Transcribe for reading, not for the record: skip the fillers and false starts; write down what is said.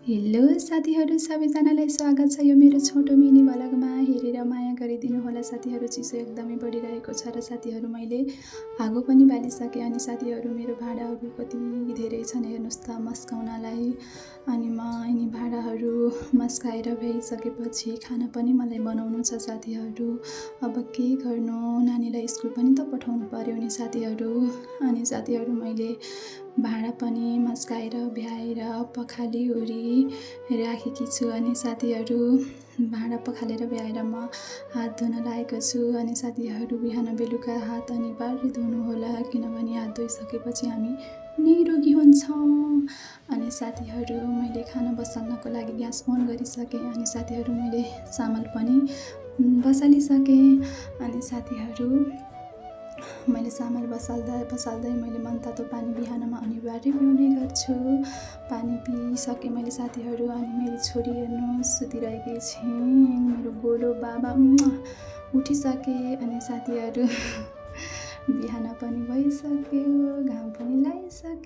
Hello साथीहरू सबैजनालाई स्वागत छ यो मेरो छोटो मिनी भ्लगमा। हेरेर माया गरिदिनु होला साथीहरू। चिसो एकदमै बढिरहेको छ र साथीहरू मैले आगो पनि बालिसकेँ। अनि साथीहरू मेरो भाँडाहरू कति धेरै छन् हेर्नुहोस् त मस्काउनलाई। अनि भाँडाहरू मस्काएर भ्याइसकेपछि खाना पनि मलाई बनाउनु छ साथीहरू। अब के गर्नु, नानीलाई स्कुल पनि त पठाउनु पर्यो नि साथीहरू। अनि साथीहरू मैले भाँडा पनि मस्काएर भ्याएर पखालिओरी राखेकी छु। अनि साथीहरू भाँडा पखालेर भ्याएर म हात धुन लागेको छु। अनि साथीहरू बिहान बेलुका हात अनिवार्य धुनु होला, किनभने हात धोइसकेपछि हामी निरोगी हुन्छौँ। अनि साथीहरू मैले खाना बसाल्नको लागि ग्यास अन गरिसकेँ। अनि साथीहरू मैले चामल पनि बसालिसकेँ। अनि साथीहरू मैले चामल बसाल्दै मैले मनतातो पानी बिहानमा अनिवार्य पिउने गर्छु। पानी पिइसकेँ मैले साथीहरू। अनि मेरो छोरी हेर्नुहोस् सुतिरहेकी छिन्। मेरो गोलो बाबा उठिसके। अनि साथीहरू बिहान पनि भइसक्यो, घाम पनि लागिसक्यो।